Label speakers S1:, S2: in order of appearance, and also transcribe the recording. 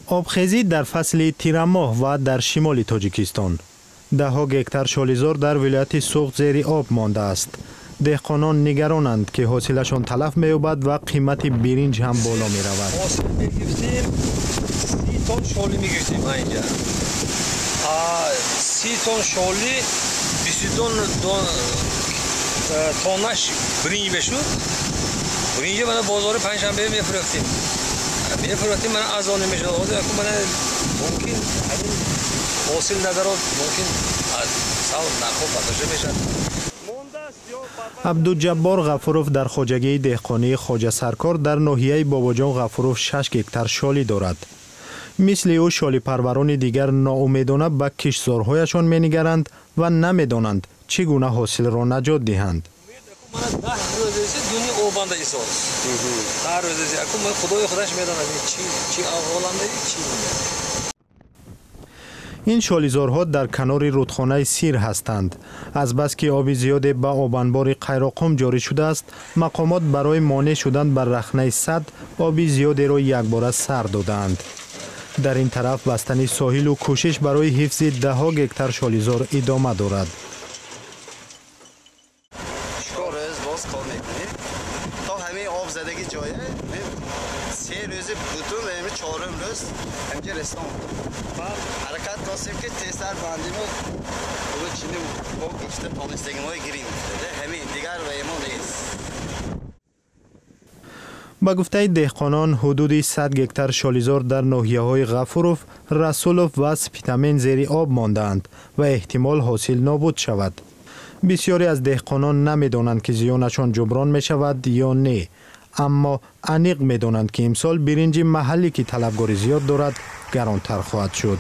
S1: Обхезӣ дар фасли тирамоҳ ва дар шимоли Тоҷикистон. Даҳҳо гектар шолизор дар вилояти Суғд зери об мондааст. Деҳқонон нигаронанд, ки ҳосилашон талаф меёбад ва қимати биринҷ ҳам боло меравад.
S2: Ҳосил мегирифтем, 30 тонн шолӣ мегирифтем инҷа. 30 тонн шолӣ, 22 тоннаш биринҷ мешуд. Биринҷ мана бозори панҷшанбе мефурӯхтем. Мефурӯхтем, мана арзонӣ мешуд. Ҳозир мана мумкин ҳамин ҳосил надарод, мумкин сал нархҳо бардошта мешавад.
S1: Абдуҷаббор Ғафуров дар хоҷагии деҳқонии Хоҷа Саркор дар ноҳияи Бобоҷон Ғафуров 6 гектар шолӣ дорад. Мисли ӯ шолипарварони дигар ноумедона ба киштзорҳояшон менигаранд ва намедонанд, чӣ гуна ҳосилро наҷот диҳанд.
S2: Мана 10 рӯз дуни обанда исос. 10 рӯз аку худои худаш медонад, чӣ аҳволанда, чӣ.
S1: Ин шолизорҳо дар канори рудхонаи Сир ҳастанд. Азбаски оби зиёде ба обанбори Қайроқум ҷорӣ шудааст, мақомот барои монеъ шудан ба рахнаи сад оби зиёдеро якбора сар додаанд. Дар ин тараф бастани соҳилу кӯшиш барои ҳифзи даҳҳо гектар шолизор идома дорад.
S3: Чор рӯз боз кор мекунем то ҳамин об задагӣ ҷое. 3 рӯзи бутун ва чорум рӯз ҳамҷа ресон ҳаракат костем, ки тезтар бандиму чиним ишта тонистагимои гирим. Ҳамин, дигар ваемо нест.
S1: Ба гуфтаи деҳқонон, ҳудуди 100 гектар шолизор дар ноҳияҳои Ғафуров, Расулов ва Спитамен зери об мондаанд ва эҳтимол ҳосил нобуд шавад. Бисёре аз деҳқонон намедонанд, ки зиёнашон ҷуброн мешавад ё не, аммо аниқ медонанд, ки имсол биринҷи маҳаллӣ, ки талабгори зиёд дорад, гаронтар хоҳад шуд.